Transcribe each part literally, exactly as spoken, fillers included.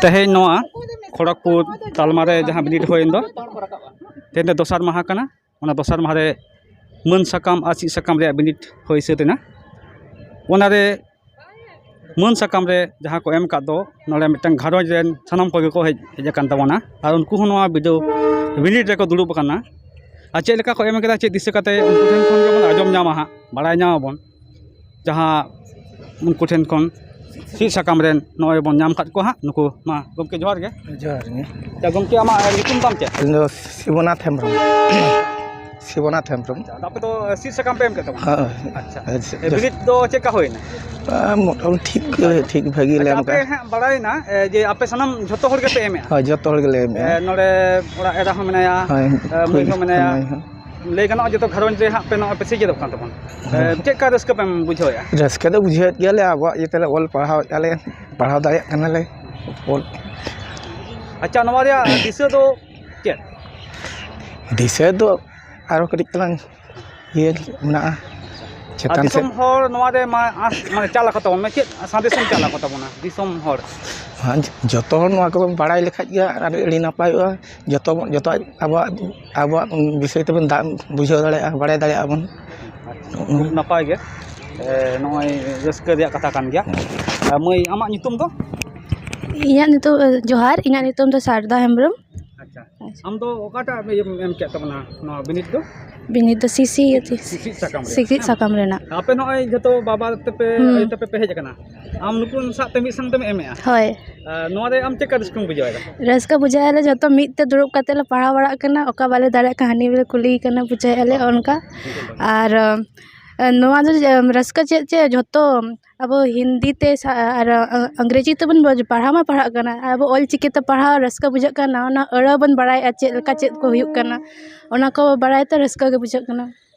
ᱛᱮᱦᱮᱧ ᱱᱚᱣᱟ ᱠᱷᱚᱲᱚᱜᱽᱯᱩᱨ ᱛᱟᱞᱢᱟ ᱨᱮ ᱡᱟᱦᱟᱸ ᱵᱤᱱᱤᱰ ᱦᱩᱭᱮᱱ ᱫᱚ, ᱛᱮᱦᱮᱧ ᱫᱚ ᱫᱚᱥᱟᱨ ᱢᱟᱦᱟ ᱠᱟᱱᱟ᱾ ᱚᱱᱟ ᱫᱚᱥᱟᱨ ᱢᱟᱦᱟ ᱨᱮ ᱢᱟᱹᱱ ᱥᱟᱠᱟᱢ ᱟᱨ ᱥᱤᱫ ᱥᱟᱠᱟᱢ ᱨᱮᱭᱟᱜ ᱵᱤᱱᱤᱰ ᱦᱩᱭ ᱥᱟᱹᱛ ᱮᱱᱟ᱾ ᱚᱱᱟᱨᱮ ᱢᱟᱹᱱ ᱥᱟᱠᱟᱢ ᱨᱮ ᱡᱟᱦᱟᱸ ᱠᱚ ᱮᱢ ᱟᱠᱟᱫ ᱫᱚ, ᱱᱚᱰᱮ ᱢᱤᱫᱴᱟᱝ ᱜᱷᱟᱨᱚᱸᱡᱽ ᱨᱮᱱ ᱥᱟᱱᱟᱢ ᱠᱚᱜᱮ ᱠᱚ ᱦᱮᱡ, ᱦᱮᱡ ᱟᱠᱟᱱ ᱛᱟᱵᱚᱱᱟ᱾ ᱟᱨ ᱩᱱᱠᱩ ᱦᱚᱸ ᱱᱚᱣᱟ ᱵᱤᱰᱟᱹᱣ ᱵᱤᱱᱤᱰ ᱨᱮᱠᱚ ᱫᱩᱲᱩᱵ ᱟᱠᱟᱱᱟ᱾ ᱟᱨ ᱪᱮᱫ ᱞᱮᱠᱟ ᱠᱚ ᱮᱢ ᱠᱮᱫᱟ, ᱪᱮᱫ ᱫᱤᱥᱟᱹ ᱠᱟᱛᱮ, ᱩᱱᱠᱩ ᱴᱷᱮᱱ ᱠᱷᱚᱱ ᱜᱮᱵᱚᱱ ᱟᱸᱡᱚᱢ ᱧᱟᱢᱟ ᱦᱟᱸᱜ, ᱵᱟᱲᱟᱭ ᱧᱟᱢ ᱟᱵᱚᱱ᱾ ᱡᱟᱦᱟᱸ ᱩᱱᱠᱩ ᱴᱷᱮᱱ ᱠᱷᱚᱱ ᱥᱤᱫ ᱥᱟᱠᱟᱢ ᱨᱮᱱ ᱱᱚᱜᱼᱚᱭ ᱵᱚᱱ ᱧᱟᱢ ᱟᱠᱟᱫ ᱠᱚᱣᱟ ᱦᱟᱸᱜ, ᱱᱩᱠᱩ ᱢᱟ᱾ ᱜᱚᱢᱠᱮ, ᱡᱚᱦᱟᱨ ᱜᱮ᱾ ᱡᱚᱦᱟᱨ ᱜᱮ᱾ ᱟᱪᱪᱷᱟ ᱜᱚᱢᱠᱮ, ᱟᱢᱟᱜ ᱧᱩᱛᱩᱢ ᱛᱟᱢ ᱪᱮᱫ? ᱤᱧ ᱫᱚ ᱥᱤᱵᱚᱱᱟᱛᱷ ᱦᱮᱢᱵᱨᱚᱢ᱾ ᱥᱤᱵᱚᱱᱟᱛᱷ ᱦᱮᱢᱵᱨᱚᱢ᱾ ᱟᱪᱪᱷᱟ, ᱟᱯᱮ ᱫᱚ ᱥᱤᱫ ᱥᱟᱠᱟᱢ ᱯᱮ ᱮᱢ ᱠᱮᱫ ᱛᱟᱵᱚᱱᱟ? ᱦᱳᱭ᱾ ᱟᱪᱪᱷᱟ᱾ ᱦᱳᱭ᱾ ᱮ, ᱵᱤᱱᱤᱰ ᱫᱚ ᱪᱮᱫ ᱞᱮᱠᱟ ᱦᱩᱭᱱᱟ? ᱟ, ᱢᱚᱴᱟᱢᱩᱴᱤ ᱴᱷᱤᱠ ᱜᱮ, ᱴᱷᱤᱠ ᱵᱷᱟᱜᱤ ᱞᱮ ᱟᱪᱪᱷᱟ, ᱮᱢ ᱟᱯᱮ ᱠᱟᱜᱼᱟ᱾ ᱦᱟᱸᱜ ᱵᱟᱲᱟᱭᱮᱱᱟ, ᱮ, ᱡᱮ ᱟᱯᱮ ᱥᱟᱱᱟᱢ ᱡᱷᱚᱛᱚ ᱦᱚᱲ ᱜᱮᱯᱮ ᱮᱢᱮᱜᱼᱟ? ᱦᱳᱭ, ᱡᱷᱚᱛᱚ ᱦᱚᱲ ᱜᱮᱞᱮ ᱮᱢᱮᱜᱼᱟ᱾ ᱮ, ᱱᱚᱰᱮ ᱚᱲᱟᱜ ᱮᱨᱟ ᱦᱚᱸ ᱢᱮᱱᱟᱭᱟ, ᱦᱳᱭ, ᱮ, ᱢᱟᱹᱭ ᱦᱚᱸ ᱢᱮᱱᱟᱭᱟ᱾ ᱦᱳᱭ, ᱦᱳᱭ᱾ ᱞᱟᱹᱭ ᱜᱟᱱᱚᱜᱼᱟ, ᱡᱚᱛᱚ ᱜᱷᱟᱨᱚᱸᱡᱽ ᱨᱮ ᱦᱟᱸᱜ ᱯᱮ ᱱᱚᱜᱼᱚᱭ ᱯᱮ ᱥᱮᱪᱮᱫᱚᱜ ᱠᱟᱱ ᱛᱟᱵᱚᱱ᱾ ᱦᱮᱸ᱾ ᱪᱮᱫ ᱞᱮᱠᱟ ᱨᱟᱹᱥᱠᱟᱹ ᱯᱮ ᱵᱩᱡᱷᱟᱹᱣᱮᱫᱼᱟ? ᱨᱟᱹᱥᱠᱟᱹ ᱫᱚ ᱵᱩᱡᱷᱟᱹᱣᱮᱫ ᱜᱮᱭᱟᱞᱮ, ᱟᱵᱚᱣᱟᱜ ᱤᱭᱟᱹ ᱛᱮᱞᱮ ᱚᱞ ᱯᱟᱲᱦᱟᱣᱮᱫᱼᱟ ᱞᱮ, ᱯᱟᱲᱦᱟᱣ ᱫᱟᱲᱮᱭᱟᱜ ᱠᱟᱱᱟᱞᱮ ᱚᱞ᱾ ᱟᱪᱪᱷᱟ, ᱱᱚᱣᱟ ᱨᱮᱭᱟᱜ ᱫᱤᱥᱟᱹ ᱫᱚ ᱪᱮᱫ? ᱫᱤᱥᱟᱹ ᱫᱚ ᱟᱨᱚ ᱠᱟᱹᱴᱤᱡ ᱛᱟᱞᱟᱝ ᱤᱭᱟᱹ ᱢᱮᱱᱟᱜᱼᱟ, ᱟᱨ ᱪᱮᱛᱟᱱ ᱥᱮᱫ᱾ ᱫᱤᱥᱚᱢ ᱦᱚᱲ ᱱᱚᱣᱟ ᱨᱮ ᱢᱟ ᱟᱸᱥ, ᱢᱟᱱᱮ ᱪᱟᱞ ᱟᱠᱚ ᱛᱟᱵᱚᱱ ᱢᱮ, ᱪᱮᱫ ᱥᱟᱸᱫᱮᱥ ᱮᱢ ᱪᱟᱞ ᱟᱠᱚ ᱛᱟᱵᱚᱱᱟ ᱫᱤᱥᱚᱢ ᱦᱚᱲ? ᱦᱮᱸ, ᱡᱚᱛᱚ ᱦᱚᱲ ᱱᱚᱣᱟ ᱠᱚᱵᱚᱱ ᱵᱟᱲᱟᱭ ᱞᱮᱠᱷᱟᱡ ᱜᱮ ᱟᱨ ᱟᱹᱰᱤ ᱱᱟᱯᱟᱭᱚᱜᱼᱟ᱾ ᱡᱚᱛᱚ, ᱡᱚᱛᱚ ᱟᱵᱚᱣᱟᱜ, ᱟᱵᱚᱣᱟᱜ ᱵᱤᱥᱚᱭ ᱛᱮᱵᱚᱱ ᱫᱟ-, ᱵᱩᱡᱷᱟᱹᱣ ᱫᱟᱲᱮᱭᱟᱜᱼᱟ, ᱵᱟᱲᱟᱭ ᱫᱟᱲᱮᱭᱟᱜᱼᱟ ᱵᱚᱱ᱾ ᱟᱪᱪᱷᱟ, ᱠᱷᱩᱵ ᱱᱟᱯᱟᱭ ᱜᱮ᱾ ᱮ, ᱱᱚᱜᱼᱚᱭ ᱨᱟᱹᱥᱠᱟᱹ ᱨᱮᱭᱟᱜ ᱠᱟᱛᱷᱟ ᱠᱟᱱ ᱜᱮᱭᱟ᱾ ᱟᱨ ᱢᱟᱹᱭ, ᱟᱢᱟᱜ ᱧᱩᱛᱩᱢ ᱫᱚ? ᱤᱧᱟᱹᱜ ᱧᱩᱛᱩᱢ, ᱡᱚᱦᱟᱨ, ᱤᱧᱟᱹᱜ ᱧᱩᱛᱩᱢ ᱫᱚ ᱥᱟᱨᱫᱟ ᱦᱮᱢᱵᱨᱚᱢ᱾ ᱟᱪᱪᱷᱟ, ᱟᱢ ᱫᱚ ᱚᱠᱟᱴᱟᱜ ᱤᱭᱟᱹᱢ ᱮᱢ ᱠᱮᱫ ᱛᱟᱵᱚᱱᱟ ᱱᱚᱣᱟ ᱵᱤᱱᱤᱰ ᱫᱚ? ᱵᱤᱱᱤᱰ ᱫᱚ ᱥᱤᱥᱤ ᱤᱭᱟᱹᱛᱮ, ᱥᱤᱥᱤ ᱥᱟᱠᱟᱢ ᱨᱮ᱾ ᱥᱤᱥᱤ ᱥᱟᱠᱟᱢ ᱨᱮᱱᱟᱜ᱾ ᱟᱯᱮ ᱱᱚᱜᱼᱚᱭ ᱡᱷᱚᱛᱚ ᱵᱟᱵᱟ ᱛᱮᱯᱮ, ᱦᱩᱸ᱾ ᱟᱭᱳ ᱛᱮᱯᱮ ᱯᱮ ᱦᱮᱡ ᱟᱠᱟᱱᱟ, ᱟᱢ ᱱᱩᱠᱩ ᱥᱟᱶᱛᱮ ᱢᱤᱫ ᱥᱟᱶ ᱛᱮᱢ ᱮᱢᱮᱜᱼᱟ? ᱦᱳᱭ᱾ ᱟᱨ ᱱᱚᱣᱟ ᱨᱮ ᱟᱢ ᱪᱮᱫ ᱞᱮᱠᱟ ᱨᱟᱹᱥᱠᱟᱹᱢ ᱵᱩᱡᱷᱟᱹᱣᱮᱫᱟ? ᱨᱟᱹᱥᱠᱟᱹ ᱵᱩᱡᱷᱟᱹᱣ ᱟᱞᱮ ᱡᱷᱚᱛᱚ ᱢᱤᱫ ᱛᱮ ᱫᱩᱲᱩᱵ ᱠᱟᱛᱮ ᱞᱮ ᱯᱟᱲᱦᱟᱣ ᱵᱟᱲᱟᱜ ᱠᱟᱱᱟ, ᱚᱠᱟ ᱵᱟᱞᱮ ᱫᱟᱲᱮᱭᱟᱜ ᱠᱟᱱᱟ ᱦᱟᱹᱱᱤ ᱵᱟᱞᱮ ᱠᱩᱞᱤᱭᱮ ᱠᱟᱱᱟ, ᱵᱩᱡᱷᱟᱹᱣᱮᱫ ᱟᱞᱮ ᱚᱱᱠᱟ᱾ ᱟᱨ, ᱮ, ᱱᱚᱣᱟ ᱫᱚ, ᱮ, ᱨᱟᱹᱥᱠᱟᱹ ᱪᱮᱫ ᱪᱮ ᱡᱷᱚᱛᱚ ᱟᱵᱚ ᱦᱤᱱᱫᱤ ᱛᱮ ᱥᱟ-, ᱟᱨ, ᱮ, ᱤᱝᱨᱮᱡᱤ ᱛᱮᱵᱚᱱ ᱵᱚ-, ᱯᱟᱲᱦᱟᱣ ᱢᱟ ᱯᱟᱲᱦᱟᱜ ᱠᱟᱱᱟ, ᱟᱵᱚ ᱚᱞ ᱪᱤᱠᱤ ᱛᱮ ᱯᱟᱲᱦᱟᱣ ᱨᱟᱹᱥᱠᱟᱹ ᱵᱩᱡᱷᱟᱹᱜ ᱠᱟᱱᱟ, ᱚᱱᱟ ᱟᱹᱲᱟᱹ ᱵᱚᱱ ᱵᱟᱲᱟᱭᱮᱫᱼᱟ ᱪᱮᱫ ᱞᱮᱠᱟ ᱪᱮᱫ ᱠᱚ ᱦᱩᱭᱩᱜ ᱠᱟᱱᱟ, ᱚᱱᱟ ᱠᱚ ᱵᱟᱲᱟᱭ ᱛᱮ ᱨᱟᱹᱥᱠᱟᱹ ᱜᱮ ᱵᱩᱡᱷᱟᱹᱜ ᱠᱟᱱᱟ᱾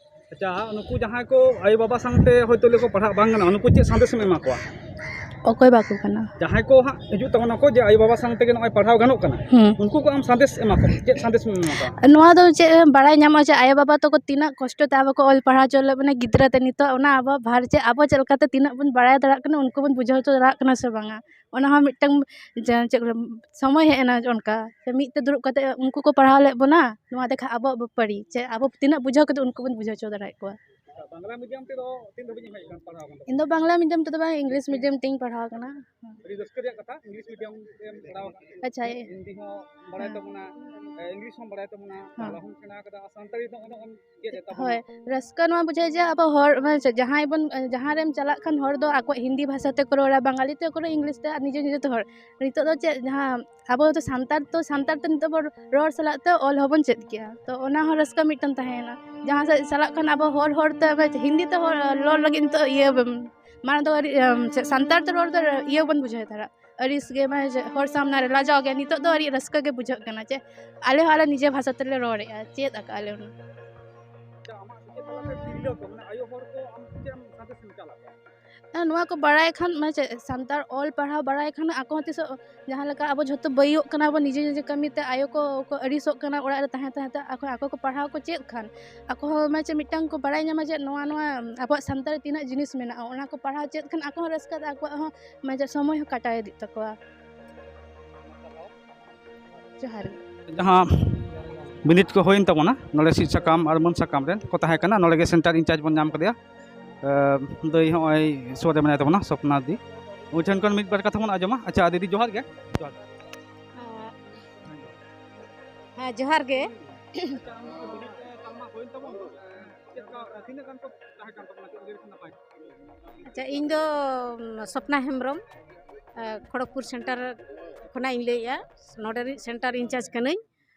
ᱟᱪᱪᱷᱟ, ᱱᱩᱠᱩ ᱡᱟᱦᱟᱸᱭ ᱠᱚ ᱟᱭᱳ ᱵᱟᱵᱟ ᱥᱟᱶᱛᱮ ᱦᱚᱭᱛᱳ ᱞᱟᱹᱭ ᱠᱚ ᱯᱟᱲᱦᱟᱜ ᱵᱟᱝ ᱜᱟᱱᱚᱜᱼᱟ, ᱱᱩᱠᱩ ᱪᱮᱫ ᱥᱟᱸᱫᱮᱥ ᱮᱢ ᱮᱢᱟ ᱠᱚᱣᱟ? ᱚᱠᱚᱭ ᱵᱟᱠᱚ ᱠᱟᱱᱟ᱾ ᱡᱟᱦᱟᱸᱭ ᱠᱚ ᱦᱟᱸᱜ ᱦᱤᱡᱩᱜ ᱛᱟᱵᱚᱱᱟ ᱠᱚ, ᱡᱮ ᱟᱭᱳᱼᱵᱟᱵᱟ ᱥᱟᱶ ᱛᱮᱜᱮ ᱱᱚᱜᱼᱚᱭ ᱯᱟᱲᱦᱟᱣ ᱜᱟᱱᱚᱜ ᱠᱟᱱᱟ, ᱦᱩᱸ᱾ ᱩᱱᱠᱩ ᱠᱚ ᱟᱢ ᱥᱟᱸᱫᱮᱥ ᱮᱢᱟ ᱠᱚᱢ, ᱪᱮᱫ ᱥᱟᱸᱫᱮᱥ ᱮᱢ ᱮᱢᱟ ᱠᱚᱣᱟ? ᱱᱚᱣᱟ ᱫᱚ ᱪᱮᱫ ᱵᱟᱲᱟᱭ ᱧᱟᱢᱚᱜᱼᱟ ᱡᱮ ᱟᱭᱳᱼᱵᱟᱵᱟ ᱛᱟᱠᱚ ᱛᱤᱱᱟᱹᱜ ᱠᱚᱥᱴᱚ ᱛᱮ ᱟᱵᱚ ᱠᱚ ᱚᱞ ᱯᱟᱲᱦᱟᱣ ᱦᱚᱪᱚ ᱞᱮᱫ ᱵᱚᱱᱟ ᱜᱤᱫᱽᱨᱟᱹ ᱛᱮ, ᱱᱤᱛᱚᱜ ᱚᱱᱟ ᱟᱵᱚ ᱵᱷᱟᱨ ᱪᱮᱫ ᱟᱵᱚ ᱪᱮᱫ ᱞᱮᱠᱟᱛᱮ ᱛᱤᱱᱟᱹᱜ ᱵᱚᱱ ᱵᱟᱲᱟᱭ ᱫᱟᱲᱮᱭᱟᱜ ᱠᱟᱱᱟ, ᱩᱱᱠᱩ ᱵᱚᱱ ᱵᱩᱡᱷᱟᱹᱣ ᱦᱚᱪᱚ ᱫᱟᱲᱮᱭᱟᱜ ᱠᱟᱱᱟ ᱥᱮ ᱵᱟᱝᱟ? ᱚᱱᱟ ᱦᱚᱸ ᱢᱤᱫᱴᱟᱝ ᱡᱟ-, ᱪᱮᱫ ᱠᱚ ᱞᱟᱹᱭᱟ, ᱥᱚᱢᱚᱭ ᱦᱮᱡ ᱮᱱᱟ ᱚᱱᱠᱟ, ᱥᱮ ᱢᱤᱫ ᱛᱮ ᱫᱩᱲᱩᱵ ᱠᱟᱛᱮ ᱩᱱᱠᱩ ᱠᱚ ᱯᱟᱲᱦᱟᱣ ᱞᱮᱫ ᱵᱚᱱᱟ, ᱱᱚᱣᱟ ᱫᱮᱠᱷᱟ ᱟᱵᱚᱣᱟᱜ ᱵᱮᱯᱟᱨᱤ, ᱪᱮᱫ ᱟᱵᱚ ᱛᱤᱱᱟᱹᱜ ᱵᱩᱡᱷᱟᱹᱣ ᱠᱟᱛᱮ ᱩᱱᱠᱩ ᱵᱚᱱ ᱵᱩᱡᱷᱟᱹᱣ ᱦᱚᱪᱚ ᱫᱟᱲᱮᱭᱟᱜ ᱠᱚᱣᱟ᱾ ᱟᱪᱪᱷᱟ, ᱵᱟᱝᱞᱟ ᱢᱤᱰᱤᱭᱟᱢ ᱛᱮᱫᱚ ᱛᱤᱱ ᱫᱷᱟᱹᱵᱤᱡ ᱮᱢ ᱦᱮᱡ ᱟᱠᱟᱱᱟ ᱯᱟᱲᱦᱟᱣ ᱠᱟᱱ ᱛᱟᱵᱚᱱᱟ? ᱤᱧ ᱫᱚ ᱵᱟᱝᱞᱟ ᱢᱤᱰᱤᱭᱟᱢ ᱛᱮᱫᱚ ᱵᱟᱝ, ᱤᱝᱞᱤᱥ ᱢᱤᱰᱤᱭᱟᱢ ᱛᱮᱧ ᱯᱟᱲᱦᱟᱣ ᱠᱟᱱᱟ᱾ ᱟᱹᱰᱤ ᱨᱟᱹᱥᱠᱟᱹ ᱨᱮᱭᱟᱜ ᱠᱟᱛᱷᱟ, ᱤᱝᱞᱤᱥ ᱢᱤᱰᱤᱭᱟᱢ ᱛᱮᱢ ᱯᱟᱲᱦᱟᱣ ᱟᱠᱟᱱᱟ᱾ ᱟᱪᱪᱷᱟ, ᱮ- ᱦᱤᱱᱫᱤ ᱦᱚᱸ ᱵᱟᱲᱟᱭ ᱦᱮᱸ᱾ ᱛᱟᱵᱚᱱᱟ, ᱮ, ᱤᱝᱞᱤᱥ ᱦᱚᱸ ᱵᱟᱲᱟᱭ ᱛᱟᱵᱚᱱᱟ, ᱦᱮᱸ᱾ ᱵᱟᱝᱞᱟ ᱦᱚᱸᱢ ᱥᱮᱬᱟ ᱟᱠᱟᱫᱟ, ᱟᱨ ᱥᱟᱱᱛᱟᱲᱤ ᱫᱚ ᱩᱱᱟᱹᱜ ᱮᱢ ᱪᱮᱫ ᱮᱫ ᱛᱟᱵᱚᱱᱟ᱾ ᱦᱳᱭ, ᱨᱟᱹᱥᱠᱟᱹ ᱱᱚᱣᱟ ᱵᱩᱡᱷᱟᱹᱜᱼᱟ ᱡᱮ ᱟᱵᱚ ᱦᱚᱲ, ᱢᱟᱱᱮ ᱪᱮᱫ, ᱡᱟᱦᱟᱸᱭ ᱵᱚᱱ, ᱡᱟᱦᱟᱸ ᱨᱮᱢ ᱪᱟᱞᱟᱜ ᱠᱷᱟᱱ ᱦᱚᱲ ᱫᱚ ᱟᱠᱚᱣᱟᱜ ᱦᱤᱱᱫᱤ ᱵᱷᱟᱥᱟ ᱛᱮᱠᱚ ᱨᱚᱲᱟ, ᱵᱟᱝᱜᱟᱞᱤ ᱛᱮᱠᱚ ᱨᱚᱲᱟ, ᱤᱝᱞᱤᱥ ᱛᱮ, ᱟᱨ ᱱᱤᱡᱮ ᱱᱤᱡᱮ ᱛᱮ ᱦᱚᱲ᱾ ᱱᱤᱛᱚᱜ ᱫᱚ ᱪᱮᱫ, ᱡᱟᱦᱟᱸ ᱟᱵᱚ ᱫᱚ ᱥᱟᱱᱛᱟᱲ, ᱛᱚ ᱥᱟᱱᱛᱟᱲ ᱛᱮ ᱱᱤᱛᱚᱜ ᱵᱚᱱ ᱨᱚᱲ ᱥᱟᱞᱟᱜ ᱛᱮ ᱚᱞ ᱦᱚᱸᱵᱚᱱ ᱪᱮᱫ ᱠᱮᱭᱟ, ᱛᱚ ᱚᱱᱟ ᱦᱚᱸ ᱨᱟᱹᱥᱠᱟᱹ ᱢᱤᱫᱴᱟᱝ ᱛᱟᱦᱮᱸᱭᱮᱱᱟ᱾ ᱡᱟᱦᱟᱸ ᱥᱮᱫ ᱪᱟᱞᱟᱜ ᱠᱷᱟᱱ ᱟᱵᱚ ᱦᱚᱲ, ᱦᱚᱲ ᱛᱮ ᱦᱤᱱᱫᱤ ᱛᱮ ᱦᱚᱲ ᱨᱚᱲ ᱞᱟᱹᱜᱤᱫ ᱱᱤᱛᱚᱜ ᱤᱭᱟᱹ, ᱢᱟᱲᱟᱝ ᱫᱚ ᱟᱹᱰᱤ, ᱮᱢ, ᱪᱮᱫ, ᱥᱟᱱᱛᱟᱲ ᱛᱮ ᱨᱚᱲ ᱫᱚ ᱤᱭᱟᱹ ᱵᱚᱱ ᱵᱩᱡᱷᱟᱹᱣ ᱛᱟᱦᱮᱸᱫ, ᱟᱹᱲᱤᱥ ᱜᱮ, ᱢᱟᱱᱮ ᱪᱮᱫ, ᱦᱚᱲ ᱥᱟᱢᱱᱟ ᱨᱮ ᱞᱟᱡᱟᱣ ᱜᱮ᱾ ᱱᱤᱛᱚᱜ ᱫᱚ ᱟᱹᱰᱤ ᱨᱟᱹᱥᱠᱟᱹ ᱜᱮ ᱵᱩᱡᱷᱟᱹᱜ ᱠᱟᱱᱟ ᱡᱮ ᱟᱞᱮ ᱦᱚᱸ ᱟᱞᱮ ᱱᱤᱡᱮ ᱵᱷᱟᱥᱟ ᱛᱮᱞᱮ ᱨᱚᱲᱮᱫᱼᱟ, ᱪᱮᱫ ᱟᱠᱟᱫ ᱟᱞᱮ ᱚᱱᱟ᱾ ᱟᱪᱪᱷᱟ, ᱟᱢᱟᱜ ᱥᱮᱪᱮᱫ ᱛᱟᱞᱟᱛᱮ ᱛᱤᱨᱞᱟᱹ ᱠᱚ, ᱢᱟᱱᱮ ᱟᱭᱳ ᱦᱚᱲ ᱠᱚ, ᱟᱢ ᱪᱮᱫ ᱮᱢ ᱥᱟᱸᱫᱮᱥ ᱮᱢ ᱪᱟᱞ ᱟᱠᱚᱣᱟ? ᱦᱮᱸ, ᱱᱚᱣᱟ ᱠᱚ ᱵᱟᱲᱟᱭ ᱠᱷᱟᱱ, ᱢᱟᱱᱮ ᱪᱮᱫ, ᱥᱟᱱᱛᱟᱲ ᱚᱞ ᱯᱟᱲᱦᱟᱣ ᱵᱟᱲᱟᱭ ᱠᱷᱟᱱ ᱟᱠᱚ ᱦᱚᱸ ᱛᱤᱥᱚᱜ, ᱡᱟᱦᱟᱸ ᱞᱮᱠᱟ ᱟᱵᱚ ᱡᱷᱚᱛᱚ ᱵᱟᱹᱭᱚᱜ ᱠᱟᱱᱟ ᱵᱚᱱ ᱱᱤᱡᱮ ᱱᱤᱡᱮ ᱠᱟᱹᱢᱤ ᱛᱮ, ᱟᱭᱳ ᱠᱚ, ᱠᱚ ᱟᱹᱲᱤᱥᱚᱜ ᱠᱟᱱᱟ ᱚᱲᱟᱜ ᱨᱮ ᱛᱟᱦᱮᱸ ᱛᱟᱦᱮᱸ ᱛᱮ, ᱟᱠᱚ, ᱟᱠᱚ ᱠᱚ ᱯᱟᱲᱦᱟᱣ ᱠᱚ ᱪᱮᱫ ᱠᱷᱟᱱ, ᱟᱠᱚ ᱦᱚᱸ, ᱢᱟᱱᱮ ᱪᱮᱫ, ᱢᱤᱫᱴᱟᱝ ᱠᱚ ᱵᱟᱲᱟᱭ ᱧᱟᱢᱟ ᱡᱮ ᱱᱚᱣᱟ, ᱱᱚᱣᱟ ᱟᱵᱚᱣᱟᱜ ᱥᱟᱱᱛᱟᱲᱤ ᱛᱤᱱᱟᱹᱜ ᱡᱤᱱᱤᱥ ᱢᱮᱱᱟᱜᱼᱟ, ᱚᱱᱟ ᱠᱚ ᱯᱟᱲᱦᱟᱣ ᱪᱮᱫ ᱠᱷᱟᱱ ᱟᱠᱚ ᱦᱚᱸ ᱨᱟᱹᱥᱠᱟᱹ ᱛᱮ ᱟᱠᱚᱣᱟᱜ ᱦᱚᱸ, ᱢᱟᱱᱮ ᱪᱮᱫ, ᱥᱚᱢᱚᱭ ᱦᱚᱸ ᱠᱟᱴᱟᱣ ᱤᱫᱤᱜ ᱛᱟᱠᱚᱣᱟ᱾ ᱡᱚᱦᱟᱨ ᱜᱮ᱾ ᱡᱟᱦᱟᱸ ᱵᱤᱱᱤᱰ ᱠᱚ ᱦᱩᱭᱮᱱ ᱛᱟᱵᱚᱱᱟ, ᱱᱚᱰᱮ ᱥᱤᱫ ᱥᱟᱠᱟᱢ ᱟᱨ ᱢᱟᱹᱱ ᱥᱟᱠᱟᱢ ᱨᱮᱱ ᱠᱚ ᱛᱟᱦᱮᱸ ᱠᱟᱱᱟ, ᱱᱚᱰᱮ ᱜᱮ ᱥᱮᱱᱴᱟᱨ ᱤᱱᱪᱟᱨᱡᱽ ᱵᱚᱱ ᱧᱟᱢ ᱠᱟᱫᱮᱭᱟ᱾ ᱮ, ᱫᱟᱹᱭ ᱦᱚᱸᱜᱼᱚᱭ ᱥᱩᱨ ᱨᱮ ᱢᱮᱱᱟᱭ ᱛᱟᱵᱚᱱᱟ, ᱥᱚᱯᱱᱟ ᱫᱤ, ᱩᱱᱤ ᱴᱷᱮᱱ ᱠᱷᱚᱱ ᱢᱤᱫ ᱵᱟᱨ ᱠᱟᱛᱷᱟ ᱵᱚᱱ ᱟᱸᱡᱚᱢᱟ᱾ ᱟᱪᱪᱷᱟ ᱫᱤᱫᱤ, ᱡᱚᱦᱟᱨ ᱜᱮ᱾ ᱡᱚᱦᱟᱨ᱾ ᱦᱮᱸ, ᱡᱚᱦᱟᱨ ᱜᱮ᱾ ᱟᱪᱪᱷᱟ, ᱱᱚᱣᱟ ᱵᱤᱱᱤᱰ, ᱮ, ᱛᱟᱞᱢᱟ ᱦᱩᱭᱮᱱ ᱛᱟᱵᱚᱱ ᱫᱚ, ᱮ, ᱪᱮᱫ ᱞᱮᱠᱟ, ᱮ, ᱛᱤᱱᱟᱹᱜ ᱜᱟᱱ ᱠᱚ ᱛᱟᱦᱮᱸ ᱠᱟᱱ ᱛᱟᱵᱚᱱᱟ? ᱪᱮᱫ ᱞᱟᱹᱜᱤᱫ ᱱᱟᱯᱟᱭ? ᱟᱪᱪᱷᱟ, ᱤᱧ ᱫᱚ, ᱩᱢ, ᱥᱚᱯᱱᱟ ᱦᱮᱢᱵᱨᱚᱢ, ᱮ, ᱠᱷᱚᱲᱚᱜᱽᱯᱩᱨ ᱥᱮᱱᱴᱟᱨ ᱠᱷᱚᱱᱟᱜ ᱤᱧ ᱞᱟᱹᱭᱮᱫᱼᱟ, ᱱᱚᱰᱮ ᱨᱤᱱᱤᱡ ᱥᱮᱱᱴᱟᱨ ᱤᱱᱪᱟᱨᱡᱽ ᱠᱟᱹᱱᱟᱹᱧ᱾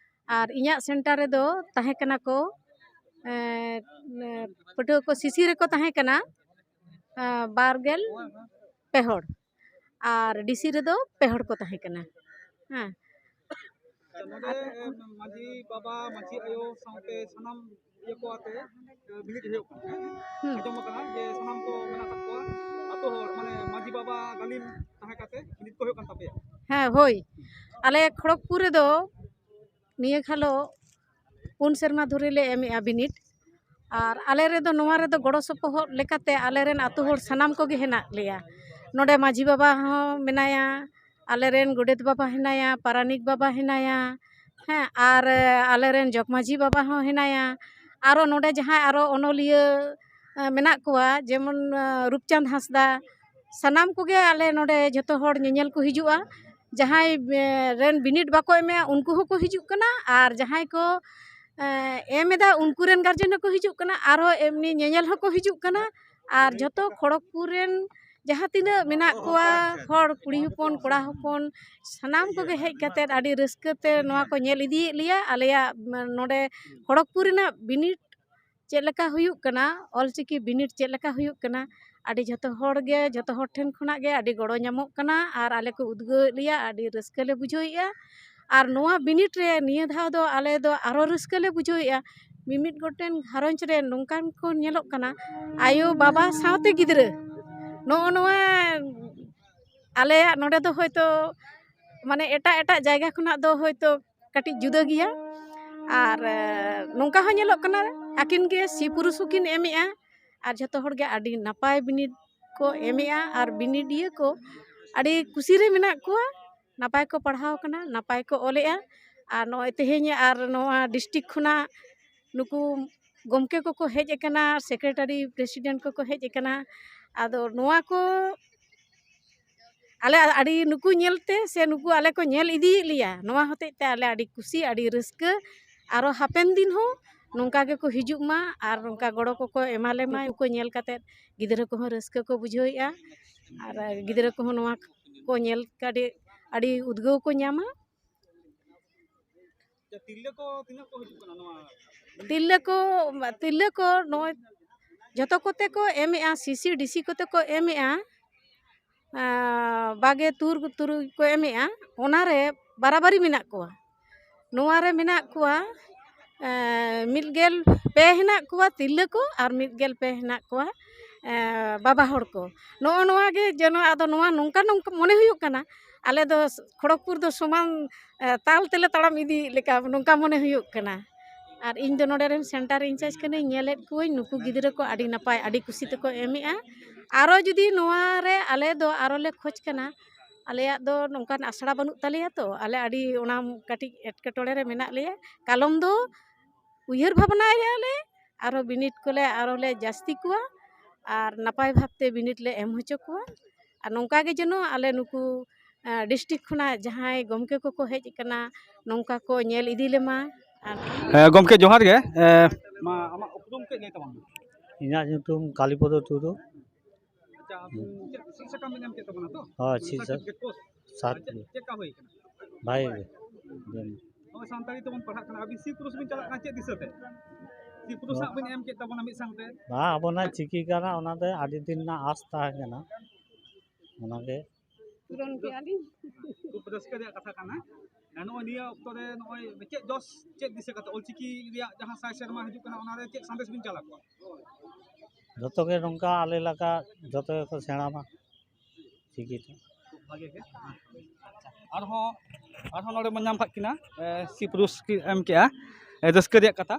ᱟᱨ ᱤᱧᱟᱹᱜ ᱥᱮᱱᱴᱟᱨ ᱨᱮᱫᱚ ᱛᱟᱦᱮᱸ ᱠᱟᱱᱟ ᱠᱚ, ᱮ, ᱮ, ᱯᱟᱹᱴᱷᱩᱣᱟᱹ ᱠᱚ ᱥᱤᱥᱤ ᱨᱮᱠᱚ ᱛᱟᱦᱮᱸ ᱠᱟᱱᱟ, ᱮ, ᱵᱟᱨ ᱜᱮᱞ ᱯᱮ ᱦᱚᱲ, ᱟᱨ ᱰᱤᱥᱤ ᱨᱮᱫᱚ ᱯᱮ ᱦᱚᱲ ᱠᱚ ᱛᱟᱦᱮᱸ ᱠᱟᱱᱟ᱾ ᱦᱮᱸ᱾ ᱱᱚᱰᱮ, ᱮ, ᱢᱟᱹᱡᱷᱤ ᱵᱟᱵᱟ, ᱢᱟᱹᱡᱷᱤ ᱟᱭᱳ ᱥᱟᱶᱛᱮ ᱥᱟᱱᱟᱢ ᱤᱭᱟᱹ ᱠᱚ ᱟᱛᱮ, ᱮ, ᱵᱤᱱᱤᱰ ᱦᱩᱭᱩᱜ ᱠᱟᱱᱟ᱾ ᱦᱩᱸ᱾ ᱟᱸᱡᱚᱢ ᱟᱠᱟᱱᱟ ᱡᱮ ᱥᱟᱱᱟᱢ ᱠᱚ ᱢᱮᱱᱟᱜ ᱟᱠᱟᱫ ᱠᱚᱣᱟ᱾ ᱦᱚᱲ ᱢᱟᱱᱮ ᱢᱟᱹᱡᱷᱤ ᱵᱟᱵᱟ ᱜᱟᱹᱞᱤᱢ ᱛᱟᱦᱮᱸ ᱠᱟᱛᱮ ᱵᱤᱱᱤᱰ ᱠᱚ ᱦᱩᱭᱩᱜ ᱠᱟᱱ ᱛᱟᱯᱮᱭᱟ? ᱦᱮᱸ, ᱦᱳᱭ᱾ ᱟᱞᱮ ᱠᱷᱚᱲᱚᱜᱽᱯᱩᱨ ᱨᱮᱫᱚ ᱱᱤᱭᱟᱹ ᱠᱷᱟᱞᱚ ᱯᱩᱱ ᱥᱮᱨᱢᱟ ᱫᱷᱚᱨᱮ ᱞᱮ ᱮᱢᱮᱜᱼᱟ ᱵᱤᱱᱤᱰ᱾ ᱟᱨ ᱟᱞᱮ ᱨᱮᱫᱚ, ᱱᱚᱣᱟ ᱨᱮᱫᱚ ᱜᱚᱲᱚ ᱥᱚᱯᱚᱦᱚᱫ ᱞᱮᱠᱟᱛᱮ ᱟᱞᱮ ᱨᱮᱱ ᱟᱹᱛᱩ ᱦᱚᱲ ᱥᱟᱱᱟᱢ ᱠᱚᱜᱮ ᱦᱮᱱᱟᱜ ᱞᱮᱭᱟ᱾ ᱱᱚᱰᱮ ᱢᱟᱹᱡᱷᱤ ᱵᱟᱵᱟ ᱦᱚᱸ ᱢᱮᱱᱟᱭᱟ, ᱟᱞᱮ ᱨᱮᱱ ᱜᱚᱰᱮᱛ ᱵᱟᱵᱟ ᱦᱮᱱᱟᱭᱟ, ᱯᱟᱨᱟᱱᱤᱠ ᱵᱟᱵᱟ ᱦᱮᱱᱟᱭᱟ, ᱦᱮᱸ, ᱟᱨ ᱟᱞᱮ ᱨᱮᱱ ᱡᱚᱜᱽ ᱢᱟᱹᱡᱷᱤ ᱵᱟᱵᱟ ᱦᱚᱸ ᱦᱮᱱᱟᱭᱟ᱾ ᱟᱨᱚ ᱱᱚᱰᱮ ᱡᱟᱦᱟᱸᱭ ᱟᱨᱚ ᱚᱱᱚᱞᱤᱭᱟᱹ, ᱮ, ᱢᱮᱱᱟᱜ ᱠᱚᱣᱟ, ᱡᱮᱢᱚᱱ, ᱮ, ᱨᱩᱯᱪᱟᱸᱫᱽ ᱦᱟᱸᱥᱫᱟ, ᱥᱟᱱᱟᱢ ᱠᱚᱜᱮ ᱟᱞᱮ ᱱᱚᱰᱮ ᱡᱷᱚᱛᱚ ᱦᱚᱲ ᱧᱮᱧᱮᱞ ᱠᱚ ᱦᱤᱡᱩᱜᱼᱟ᱾ ᱡᱟᱦᱟᱸᱭ, ᱮ, ᱨᱮᱱ ᱵᱤᱱᱤᱰ ᱵᱟᱠᱚ ᱮᱢᱮᱜᱼᱟ, ᱩᱱᱠᱩ ᱦᱚᱸᱠᱚ ᱦᱤᱡᱩᱜ ᱠᱟᱱᱟ, ᱟᱨ ᱡᱟᱦᱟᱸᱭ ᱠᱚ, ᱮ, ᱮᱢ ᱮᱫᱟ, ᱩᱱᱠᱩ ᱨᱮᱱ ᱜᱟᱨᱡᱮᱱ ᱦᱚᱸᱠᱚ ᱦᱤᱡᱩᱜ ᱠᱟᱱᱟ, ᱟᱨᱦᱚᱸ ᱮᱢᱱᱤ ᱧᱮᱧᱮᱞ ᱦᱚᱸᱠᱚ ᱦᱤᱡᱩᱜ ᱠᱟᱱᱟ᱾ ᱟᱨ ᱡᱷᱚᱛᱚ ᱠᱷᱚᱲᱚᱜᱽᱯᱩᱨ ᱨᱮᱱ ᱡᱟᱦᱟᱸ ᱛᱤᱱᱟᱹᱜ ᱢᱮᱱᱟᱜ ᱠᱚᱣᱟ, ᱦᱚᱲ, ᱠᱩᱲᱤ ᱦᱚᱯᱚᱱ, ᱠᱚᱲᱟ ᱦᱚᱯᱚᱱ, ᱥᱟᱱᱟᱢ ᱠᱚᱜᱮ ᱦᱮᱡ ᱠᱟᱛᱮᱫ ᱟᱹᱰᱤ ᱨᱟᱹᱥᱠᱟᱹ ᱛᱮ ᱱᱚᱣᱟ ᱠᱚ ᱧᱮᱞ ᱤᱫᱤᱭᱮᱫ ᱞᱮᱭᱟ᱾ ᱟᱞᱮᱭᱟᱜ, ᱢ, ᱱᱚᱰᱮ ᱠᱷᱚᱲᱚᱜᱽᱯᱩᱨ ᱨᱮᱱᱟᱜ ᱵᱤᱱᱤᱰ ᱪᱮᱫ ᱞᱮᱠᱟ ᱦᱩᱭᱩᱜ ᱠᱟᱱᱟ, ᱚᱞᱪᱤᱠᱤ ᱵᱤᱱᱤᱰ ᱪᱮᱫ ᱞᱮᱠᱟ ᱦᱩᱭᱩᱜ ᱠᱟᱱᱟ, ᱟᱹᱰᱤ ᱡᱷᱚᱛᱚ ᱦᱚᱲ ᱜᱮ, ᱡᱷᱚᱛᱚ ᱦᱚᱲ ᱴᱷᱮᱱ ᱠᱷᱚᱱᱟᱜ ᱜᱮ ᱟᱹᱰᱤ ᱜᱚᱲᱚ ᱧᱟᱢᱚᱜ ᱠᱟᱱᱟ ᱟᱨ ᱟᱞᱮ ᱠᱚ ᱩᱫᱽᱜᱟᱹᱣᱮᱫ ᱞᱮᱭᱟ, ᱟᱹᱰᱤ ᱨᱟᱹᱥᱠᱟᱹ ᱞᱮ ᱵᱩᱡᱷᱟᱹᱣᱮᱫᱼᱟ᱾ ᱟᱨ ᱱᱚᱣᱟ ᱵᱤᱱᱤᱰ ᱨᱮ ᱱᱤᱭᱟᱹ ᱫᱷᱟᱣ ᱫᱚ ᱟᱞᱮ ᱫᱚ ᱟᱨᱚ ᱨᱟᱹᱥᱠᱟᱹ ᱞᱮ ᱵᱩᱡᱷᱟᱹᱣᱮᱫᱼᱟ᱾ ᱢᱤᱢᱤᱫ ᱜᱚᱴᱮᱱ ᱜᱷᱟᱨᱚᱸᱡᱽ ᱨᱮ ᱱᱚᱝᱠᱟᱱ ᱠᱚ ᱧᱮᱞᱚᱜ ᱠᱟᱱᱟ, ᱟᱭᱳ, ᱵᱟᱵᱟ ᱥᱟᱶᱛᱮ ᱜᱤᱫᱽᱨᱟᱹ᱾ ᱱᱚᱜᱼᱚ ᱱᱚᱣᱟ ᱟᱞᱮᱭᱟᱜ ᱱᱚᱰᱮ ᱫᱚ ᱦᱚᱭᱛᱳ ᱢᱟᱱᱮ ᱮᱴᱟᱜ ᱮᱴᱟᱜ ᱡᱟᱭᱜᱟ ᱠᱷᱚᱱᱟᱜ ᱫᱚ ᱦᱚᱭᱛᱳ ᱠᱟᱹᱴᱤᱡ ᱡᱩᱫᱟᱹ ᱜᱮᱭᱟ᱾ ᱟᱨ, ᱮ, ᱱᱚᱝᱠᱟ ᱦᱚᱸ ᱧᱮᱞᱚᱜ ᱠᱟᱱᱟ, ᱟᱹᱠᱤᱱ ᱜᱮ ᱥᱤ ᱯᱩᱨᱩᱥ ᱦᱚᱸᱠᱤᱱ ᱮᱢᱮᱜᱼᱟ, ᱟᱨ ᱡᱷᱚᱛᱚ ᱦᱚᱲ ᱜᱮ ᱟᱹᱰᱤ ᱱᱟᱯᱟᱭ ᱵᱤᱱᱤᱰ ᱠᱚ ᱮᱢᱮᱜᱼᱟ, ᱟᱨ ᱵᱤᱱᱤᱰᱤᱭᱟᱹ ᱠᱚ ᱟᱹᱰᱤ ᱠᱩᱥᱤ ᱨᱮ ᱢᱮᱱᱟᱜ ᱠᱚᱣᱟ, ᱱᱟᱯᱟᱭ ᱠᱚ ᱯᱟᱲᱦᱟᱣ ᱠᱟᱱᱟ, ᱱᱟᱯᱟᱭ ᱠᱚ ᱚᱞᱮᱜᱼᱟ᱾ ᱟᱨ ᱱᱚᱜᱼᱚᱭ ᱛᱮᱦᱮᱧ ᱟᱨ ᱱᱚᱣᱟ ᱰᱤᱥᱴᱤᱠ ᱠᱷᱚᱱᱟᱜ ᱱᱩᱠᱩ ᱜᱚᱢᱠᱮ ᱠᱚᱠᱚ ᱦᱮᱡ ᱟᱠᱟᱱᱟ, ᱥᱮᱠᱨᱮᱴᱟᱨᱤ, ᱯᱨᱮᱥᱤᱰᱮᱱᱴ ᱠᱚᱠᱚ ᱦᱮᱡ ᱟᱠᱟᱱᱟ᱾ ᱟᱫᱚ ᱱᱚᱣᱟ ᱠᱚ ᱟᱞᱮ ᱟᱹᱰᱤ, ᱱᱩᱠᱩ ᱧᱮᱞᱛᱮ ᱥᱮ ᱱᱩᱠᱩ ᱟᱞᱮ ᱠᱚ ᱧᱮᱞ ᱤᱫᱤᱭᱮᱫ ᱞᱮᱭᱟ, ᱱᱚᱣᱟ ᱦᱚᱛᱮᱡ ᱛᱮ ᱟᱞᱮ ᱟᱹᱰᱤ ᱠᱩᱥᱤ, ᱟᱹᱰᱤ ᱨᱟᱹᱥᱠᱟᱹ᱾ ᱟᱨᱚ ᱦᱟᱯᱮᱱ ᱫᱤᱱ ᱦᱚᱸ ᱱᱚᱝᱠᱟ ᱜᱮᱠᱚ ᱦᱤᱡᱩᱜ ᱢᱟ ᱟᱨ ᱱᱚᱝᱠᱟ ᱜᱚᱲᱚ ᱠᱚᱠᱚ ᱮᱢᱟ ᱞᱮ ᱢᱟ᱾ ᱩᱱᱠᱩ ᱧᱮᱞ ᱠᱟᱛᱮᱫ ᱜᱤᱫᱽᱨᱟᱹ ᱠᱚᱦᱚᱸ ᱨᱟᱹᱥᱠᱟᱹ ᱠᱚ ᱵᱩᱡᱷᱟᱹᱣᱮᱫᱼᱟ, ᱟᱨ ᱜᱤᱫᱽᱨᱟᱹ ᱠᱚᱦᱚᱸ ᱱᱚᱣᱟ ᱠᱚ ᱧᱮᱞ ᱠᱟᱛᱮ ᱟᱹᱰᱤ ᱩᱫᱽᱜᱟᱹᱣ ᱠᱚ ᱧᱟᱢᱟ᱾ ᱟᱪᱪᱷᱟ, ᱛᱤᱨᱞᱟᱹ ᱠᱚ ᱛᱤᱱᱟᱹᱜ ᱠᱚ ᱦᱤᱡᱩᱜ ᱠᱟᱱᱟ ᱱᱚᱣᱟ? ᱛᱤᱨᱞᱟᱹ ᱠᱚ, ᱛᱤᱨᱞᱟᱹ ᱠᱚ ᱱᱚᱜᱼᱚᱭ ᱡᱷᱚᱛᱚ ᱠᱚᱛᱮ ᱠᱚ ᱮᱢᱮᱜᱼᱟ, ᱥᱤᱥᱤ ᱰᱤᱥᱤ ᱠᱚᱛᱮ ᱠᱚ ᱮᱢᱮᱜᱼᱟ, ᱟᱸ, ᱵᱟᱜᱮ ᱛᱩᱨ ᱛᱩᱨᱩᱭ ᱠᱚ ᱮᱢᱮᱜᱼᱟ, ᱚᱱᱟᱨᱮ ᱵᱟᱨᱟᱵᱟᱨᱤ ᱢᱮᱱᱟᱜ ᱠᱚᱣᱟ᱾ ᱱᱚᱣᱟ ᱨᱮ ᱢᱮᱱᱟᱜ ᱠᱚᱣᱟ, ᱮᱸ, ᱢᱤᱫ ᱜᱮᱞ ᱯᱮ ᱦᱮᱱᱟᱜ ᱠᱚᱣᱟ ᱛᱤᱨᱞᱟᱹ ᱠᱚ ᱟᱨ ᱢᱤᱫ ᱜᱮᱞ ᱯᱮ ᱦᱮᱱᱟᱜ ᱠᱚᱣᱟ ᱵᱟᱵᱟ ᱦᱚᱲ ᱠᱚ᱾ ᱱᱚᱜᱼᱚ ᱱᱚᱣᱟ ᱜᱮ ᱡᱮᱱᱚ ᱟᱫᱚ ᱱᱚᱣᱟ ᱱᱚᱝᱠᱟ ᱱᱚᱝᱠᱟ ᱢᱚᱱᱮ ᱦᱩᱭᱩᱜ ᱠᱟᱱᱟ, ᱟᱞᱮ ᱫᱚ ᱠᱷᱚᱲᱚᱜᱽᱯᱩᱨ ᱫᱚ ᱥᱚᱢᱟᱱ ᱛᱟᱞ ᱛᱮᱞᱮ ᱛᱟᱲᱟᱢ ᱤᱫᱤᱭᱮᱫ ᱞᱮᱠᱟ ᱱᱚᱝᱠᱟ ᱢᱚᱱᱮ ᱦᱩᱭᱩᱜ ᱠᱟᱱᱟ᱾ ᱟᱨ ᱤᱧ ᱫᱚ ᱱᱚᱰᱮ ᱨᱮᱱ ᱥᱮᱱᱴᱟᱨ ᱤᱱᱪᱟᱨᱡᱽ ᱠᱟᱹᱱᱟᱹᱧ, ᱧᱮᱞᱮᱫ ᱠᱚᱣᱟᱹᱧ ᱱᱩᱠᱩ ᱜᱤᱫᱽᱨᱟᱹ ᱠᱚ ᱟᱹᱰᱤ ᱱᱟᱯᱟᱭ, ᱟᱹᱰᱤ ᱠᱩᱥᱤ ᱛᱮᱠᱚ ᱮᱢᱮᱜᱼᱟ᱾ ᱟᱨᱚ ᱡᱩᱫᱤ ᱱᱚᱣᱟ ᱨᱮ ᱟᱞᱮ ᱫᱚ ᱟᱨᱚ ᱞᱮ ᱠᱷᱚᱡᱽ ᱠᱟᱱᱟ, ᱟᱞᱮᱭᱟᱜ ᱫᱚ ᱱᱚᱝᱠᱟᱱ ᱟᱥᱲᱟ ᱵᱟᱹᱱᱩᱜ ᱛᱟᱞᱮᱭᱟ ᱛᱚ, ᱟᱞᱮ ᱟᱹᱰᱤ ᱚᱱᱟ ᱠᱟᱹᱴᱤᱡ ᱮᱴᱠᱮᱴᱚᱬᱮ ᱨᱮ ᱢᱮᱱᱟᱜ ᱞᱮᱭᱟ᱾ ᱠᱟᱞᱚᱢ ᱫᱚ ᱩᱭᱦᱟᱹᱨ ᱵᱷᱟᱵᱽᱱᱟᱭᱮᱫᱼᱟ ᱞᱮ ᱟᱨᱚ ᱵᱤᱱᱤᱰ ᱠᱚᱞᱮ ᱟᱨᱚ ᱞᱮ ᱡᱟᱹᱥᱛᱤ ᱠᱚᱣᱟ ᱟᱨ ᱱᱟᱯᱟᱭ ᱵᱷᱟᱵᱽᱛᱮ ᱵᱤᱱᱤᱰ ᱞᱮ ᱮᱢ ᱦᱚᱪᱚ ᱠᱚᱣᱟ᱾ ᱟᱨ ᱱᱚᱝᱠᱟ ᱜᱮ ᱡᱮᱱᱚ ᱟᱞᱮ ᱱᱩᱠᱩ ᱰᱤᱥᱴᱨᱤᱠᱴ ᱠᱷᱚᱱᱟᱜ ᱡᱟᱦᱟᱸᱭ ᱜᱚᱢᱠᱮ ᱠᱚᱠᱚ ᱦᱮᱡ ᱟᱠᱟᱱᱟ, ᱱᱚᱝᱠᱟ ᱠᱚ ᱧᱮᱞ ᱤᱫᱤ ᱞᱮᱢᱟ᱾ ᱟᱨ ᱦᱮᱸ, ᱜᱚᱢᱠᱮ ᱡᱚᱦᱟᱨ ᱜᱮ᱾ ᱮ, ᱢᱟ ᱟᱢᱟᱜ ᱩᱯᱨᱩᱢ ᱠᱟᱹᱡ ᱞᱟᱹᱭ ᱛᱟᱵᱚᱱ ᱢᱮ᱾ ᱤᱧᱟᱹᱜ ᱧᱩᱛᱩᱢ ᱠᱟᱞᱤᱯᱚᱫᱚ ᱴᱩᱰᱩ᱾ ᱟᱪᱪᱷᱟ, ᱟᱵᱤᱱ ᱪᱮᱫ ᱥᱤᱫ ᱥᱟᱠᱟᱢ ᱵᱤᱱ ᱮᱢ ᱠᱮᱫ ᱛᱟᱵᱚᱱᱟ ᱛᱚ? ᱦᱳᱭ, ᱥᱤᱫ ᱥᱟ-, ᱥᱟᱨᱴᱤᱯᱷᱤᱠᱮᱴ ᱠᱳᱨᱥ? ᱥᱟᱨᱴᱤᱯᱷᱤᱠᱮᱴ᱾ ᱪᱮᱫ ᱞᱮᱠᱟ ᱦᱩᱭ ᱠᱟᱱᱟ? ᱵᱷᱟᱜᱮ ᱜᱮ᱾ ᱱᱚᱜᱼᱚᱭ ᱥᱟᱱᱛᱟᱲᱤ ᱛᱮᱵᱚᱱ ᱯᱟᱲᱦᱟᱜ ᱠᱟᱱᱟ, ᱟᱹᱵᱤᱱ ᱥᱤ ᱯᱩᱨᱩᱥ ᱵᱤᱱ ᱪᱟᱞᱟᱜ ᱠᱟᱱᱟ ᱪᱮᱫ ᱫᱤᱥᱟᱹ ᱛᱮ? ᱥᱤ ᱯᱩᱨᱩᱥ ᱦᱟᱸᱜ ᱵᱤᱱ ᱮᱢ ᱠᱮᱫ ᱛᱟᱵᱚᱱᱟ ᱢᱤᱫ ᱥᱟᱶᱛᱮ᱾ ᱵᱟᱝ, ᱟᱵᱚᱱᱟᱜ ᱪᱤᱠᱤ ᱠᱟᱱᱟ, ᱚᱱᱟᱛᱮ ᱟᱹᱰᱤ ᱫᱤᱱ ᱨᱮᱱᱟᱜ ᱟᱥ ᱛᱟᱦᱮᱸ ᱠᱟᱱᱟ, ᱚᱱᱟᱜᱮ᱾ ᱯᱩᱨᱚᱱ ᱠᱮᱜᱼᱟ ᱞᱤᱧ᱾ ᱠᱷᱩᱵ ᱨᱟᱹᱥᱠᱟᱹ ᱨᱮᱭᱟᱜ ᱠᱟᱛᱷᱟ ᱠᱟᱱᱟ᱾ ᱱᱚᱜᱼᱚᱭ ᱱᱤᱭᱟᱹ ᱚᱠᱛᱚ ᱨᱮ ᱱᱚᱜᱼᱚᱭ ᱪᱮᱫ ᱡᱚᱥ, ᱪᱮᱫ ᱫᱤᱥᱟᱹ ᱠᱟᱛᱮ ᱚᱞᱪᱤᱠᱤ ᱨᱮᱭᱟᱜ ᱡᱟᱦᱟᱸ ᱥᱟᱭ ᱥᱮᱨᱢᱟ ᱦᱤᱡᱩᱜ ᱠᱟᱱᱟ, ᱚᱱᱟᱨᱮ ᱪᱮᱫ ᱥᱟᱸᱫᱮᱥ ᱵᱤᱱ ᱪᱟᱞ ᱟᱠᱚᱣᱟ? ᱡᱚᱛᱚ ᱜᱮ ᱱᱚᱝᱠᱟ ᱟᱞᱮ ᱞᱮᱠᱟ ᱡᱚᱛᱚ ᱜᱮᱠᱚ ᱥᱮᱬᱟ ᱢᱟ ᱪᱤᱠᱤ ᱛᱮ᱾ ᱠᱷᱩᱵ ᱵᱷᱟᱜᱮ ᱜᱮ᱾ ᱟᱨᱦᱚᱸ, ᱟᱨᱦᱚᱸ ᱱᱚᱰᱮ ᱵᱚᱱ ᱧᱟᱢ ᱠᱟᱜ ᱠᱤᱱᱟ, ᱮ, ᱥᱤ ᱯᱩᱨᱩᱥ ᱠᱤᱱ ᱮᱢ ᱠᱮᱜᱼᱟ, ᱮ, ᱨᱟᱹᱥᱠᱟᱹ ᱨᱮᱭᱟᱜ ᱠᱟᱛᱷᱟ᱾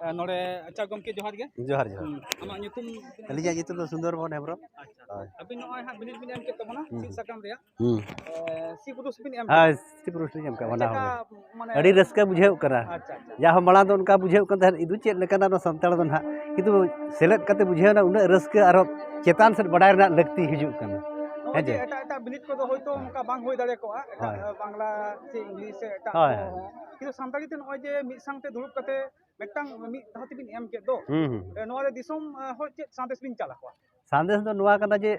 ᱮ, ᱱᱚᱰᱮ, ᱟᱪᱪᱷᱟ ᱜᱚᱢᱠᱮ, ᱡᱚᱦᱟᱨ ᱜᱮ᱾ ᱡᱚᱦᱟᱨ, ᱡᱚᱦᱟᱨ᱾ ᱦᱩᱸ, ᱟᱢᱟᱜ ᱧᱩᱛᱩᱢ? ᱟᱹᱞᱤᱧᱟᱜ ᱧᱩᱛᱩᱢ ᱫᱚ ᱥᱩᱱᱫᱚᱨ ᱢᱳᱦᱚᱱ ᱦᱮᱢᱵᱨᱚᱢ᱾ ᱟᱪᱪᱷᱟ᱾ ᱦᱳᱭ᱾ ᱟᱹᱵᱤᱱ ᱱᱚᱜᱼᱚᱭ ᱦᱟᱸᱜ ᱵᱤᱱᱤᱰ ᱵᱤᱱ ᱮᱢ ᱠᱮᱫ ᱛᱟᱵᱚᱱᱟ, ᱦᱩᱸ᱾ ᱥᱤᱫ ᱥᱟᱠᱟᱢ ᱨᱮᱭᱟᱜ᱾ ᱦᱩᱸ᱾ ᱮ, ᱥᱤ ᱯᱩᱨᱩᱥ ᱵᱤᱱ ᱮᱢ ᱦᱳᱭ, ᱠᱮᱫᱟ᱾ ᱥᱤ ᱯᱩᱨᱩᱥ ᱞᱤᱧ ᱮᱢ ᱠᱮᱫᱟ, ᱪᱮᱫ ᱵᱟᱱᱟᱨ ᱞᱮᱠᱟ, ᱦᱚᱲ᱾ ᱢᱟᱱᱮ, ᱟᱹᱰᱤ ᱨᱟᱹᱥᱠᱟᱹ ᱵᱩᱡᱷᱟᱹᱣ ᱠᱟᱱᱟ᱾ ᱟᱪᱪᱷᱟ, ᱟᱪᱪᱷᱟ᱾ ᱡᱟᱦᱟᱸ ᱢᱟᱲᱟᱝ ᱫᱚ ᱚᱱᱠᱟ ᱵᱩᱡᱷᱟᱹᱣ ᱠᱟᱱ ᱛᱟᱦᱮᱸᱫ, ᱤᱫᱩ ᱪᱮᱫ ᱞᱮᱠᱟᱱᱟ ᱱᱚᱣᱟ ᱥᱟᱱᱛᱟᱲ ᱫᱚ ᱱᱟᱦᱟᱜ, ᱠᱤᱱᱛᱩ ᱥᱮᱞᱮᱫ ᱠᱟᱛᱮ ᱵᱩᱡᱷᱟᱹᱣ ᱮᱱᱟ, ᱩᱱᱟᱹᱜ ᱨᱟᱹᱥᱠᱟᱹ ᱟᱨᱚ ᱪᱮᱛᱟᱱ ᱥᱮᱫ ᱵᱟᱰᱟᱭ ᱨᱮᱱᱟᱜ ᱞᱟᱹᱠᱛᱤ ᱦᱤᱡᱩᱜ ᱠᱟᱱᱟ᱾ ᱱᱚᱜᱼᱚᱭ ᱦᱮᱸ ᱡᱮ ᱪᱮ? ᱮᱴᱟᱜ ᱮᱴᱟᱜ ᱵᱤᱱᱤᱰ ᱠᱚᱫᱚ ᱦᱳᱭᱛᱳ ᱚᱱᱠᱟ ᱵᱟᱝ ᱦᱩᱭ ᱫᱟᱲᱮ ᱠᱚᱜᱼᱟ, ᱮᱴᱟᱜ, ᱦᱳᱭ᱾ ᱵᱟᱝᱞᱟ ᱥᱮ ᱤᱝᱞᱤᱥ ᱥᱮ ᱮᱴᱟᱜ ᱦᱳᱭ, ᱠᱚ ᱦᱳᱭ᱾ ᱦᱚᱸ᱾ ᱠᱤᱱᱛᱩ ᱥᱟᱱᱛᱟᱲᱤ ᱛᱮ ᱱᱚᱜᱼᱚᱭ ᱡᱮ ᱢᱤᱫ ᱥᱟᱶᱛᱮ ᱫᱩᱲᱩᱵ ᱠᱟᱛᱮ ᱢᱤᱫᱴᱟᱝ ᱢᱤᱫ ᱫᱷᱟᱣ ᱛᱮᱵᱤᱱ ᱮᱢ ᱠᱮᱫ ᱫᱚ, ᱦᱩᱸ, ᱦᱩᱸ᱾ ᱮ, ᱱᱚᱣᱟ ᱨᱮ ᱫᱤᱥᱚᱢ, ᱮ, ᱦᱚᱲ ᱪᱮᱫ ᱥᱟᱸᱫᱮᱥ ᱵᱤᱱ ᱪᱟᱞ ᱟᱠᱚᱣᱟ? ᱥᱟᱸᱫᱮᱥ ᱫᱚ ᱱᱚᱣᱟ ᱠᱟᱱᱟ ᱡᱮ,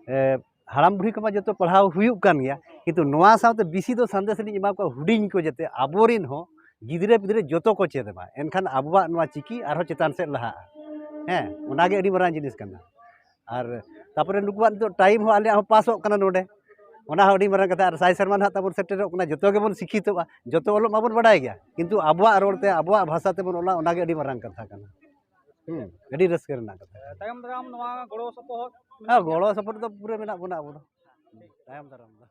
ᱮ, ᱦᱟᱲᱟᱢ ᱵᱩᱲᱦᱤ ᱠᱚᱢᱟ ᱡᱚᱛᱚ ᱯᱟᱲᱦᱟᱣ ᱦᱩᱭᱩᱜ ᱠᱟᱱ ᱜᱮᱭᱟ, ᱠᱤᱱᱛᱩ ᱱᱚᱣᱟ ᱥᱟᱶᱛᱮ ᱵᱮᱥᱤ ᱫᱚ ᱥᱟᱸᱫᱮᱥ ᱞᱤᱧ ᱮᱢᱟ ᱠᱚᱣᱟ ᱦᱩᱰᱤᱧ ᱠᱚ, ᱡᱟᱛᱮ ᱟᱵᱚᱨᱮᱱ ᱦᱚᱸ ᱜᱤᱫᱽᱨᱟᱹ ᱯᱤᱫᱽᱨᱟᱹ ᱡᱚᱛᱚ ᱠᱚ ᱪᱮᱫ ᱢᱟ, ᱮᱱᱠᱷᱟᱱ ᱟᱵᱚᱣᱟᱜ ᱱᱚᱣᱟ ᱪᱤᱠᱤ ᱟᱨᱦᱚᱸ ᱪᱮᱛᱟᱱ ᱥᱮᱫ ᱞᱟᱦᱟᱜᱼᱟ᱾ ᱦᱮᱸ, ᱚᱱᱟᱜᱮ ᱟᱹᱰᱤ ᱢᱟᱨᱟᱝ ᱡᱤᱱᱤᱥ ᱠᱟᱱᱟ᱾ ᱟᱨ ᱛᱟᱨᱯᱚᱨᱮ ᱱᱩᱠᱩᱣᱟᱜ ᱱᱤᱛᱚᱜ ᱴᱟᱭᱤᱢ ᱦᱚᱸ ᱟᱞᱮᱭᱟᱜ ᱦᱚᱸ ᱯᱟᱥᱚᱜ ᱠᱟᱱᱟ ᱱᱚᱰᱮ, ᱚᱱᱟ ᱦᱚᱸ ᱟᱹᱰᱤ ᱢᱟᱨᱟᱝ ᱠᱟᱛᱷᱟ᱾ ᱟᱨ ᱥᱟᱭ ᱥᱮᱨᱢᱟ ᱱᱟᱦᱟᱜ ᱛᱟᱵᱚᱱ ᱥᱮᱴᱮᱨᱚᱜ ᱠᱟᱱᱟ, ᱡᱚᱛᱚ ᱜᱮᱵᱚᱱ ᱥᱤᱠᱠᱷᱤᱛᱚᱜᱼᱟ, ᱡᱚᱛᱚ ᱚᱞᱚᱜ ᱢᱟᱵᱚᱱ ᱵᱟᱰᱟᱭ ᱜᱮᱭᱟ, ᱠᱤᱱᱛᱩ ᱟᱵᱚᱣᱟᱜ ᱨᱚᱲ ᱛᱮ ᱟᱵᱚᱣᱟᱜ ᱵᱷᱟᱥᱟ ᱛᱮᱵᱚᱱ ᱚᱞᱟ, ᱚᱱᱟᱜᱮ ᱟᱹᱰᱤ ᱢᱟᱨᱟᱝ ᱠᱟᱛᱷᱟ ᱠᱟᱱᱟ᱾ ᱦᱩᱸ, ᱟᱹᱰᱤ ᱨᱟᱹᱥᱠᱟᱹ ᱨᱮᱱᱟᱜ ᱠᱟᱛᱷᱟ᱾ ᱛᱟᱭᱚᱢ ᱫᱟᱨᱟᱢ ᱱᱚᱣᱟ ᱜᱚᱲᱚ ᱥᱚᱯᱚᱦᱚᱫ? ᱦᱮᱸ, ᱜᱚᱲᱚ ᱥᱚᱯᱚᱦᱚᱫ ᱫᱚ ᱯᱩᱨᱟᱹ ᱢᱮᱱᱟᱜ ᱵᱚᱱᱟ ᱟᱵᱚ ᱫᱚ ᱛᱟᱭᱚᱢ ᱫᱟᱨᱟᱢ ᱫᱚ᱾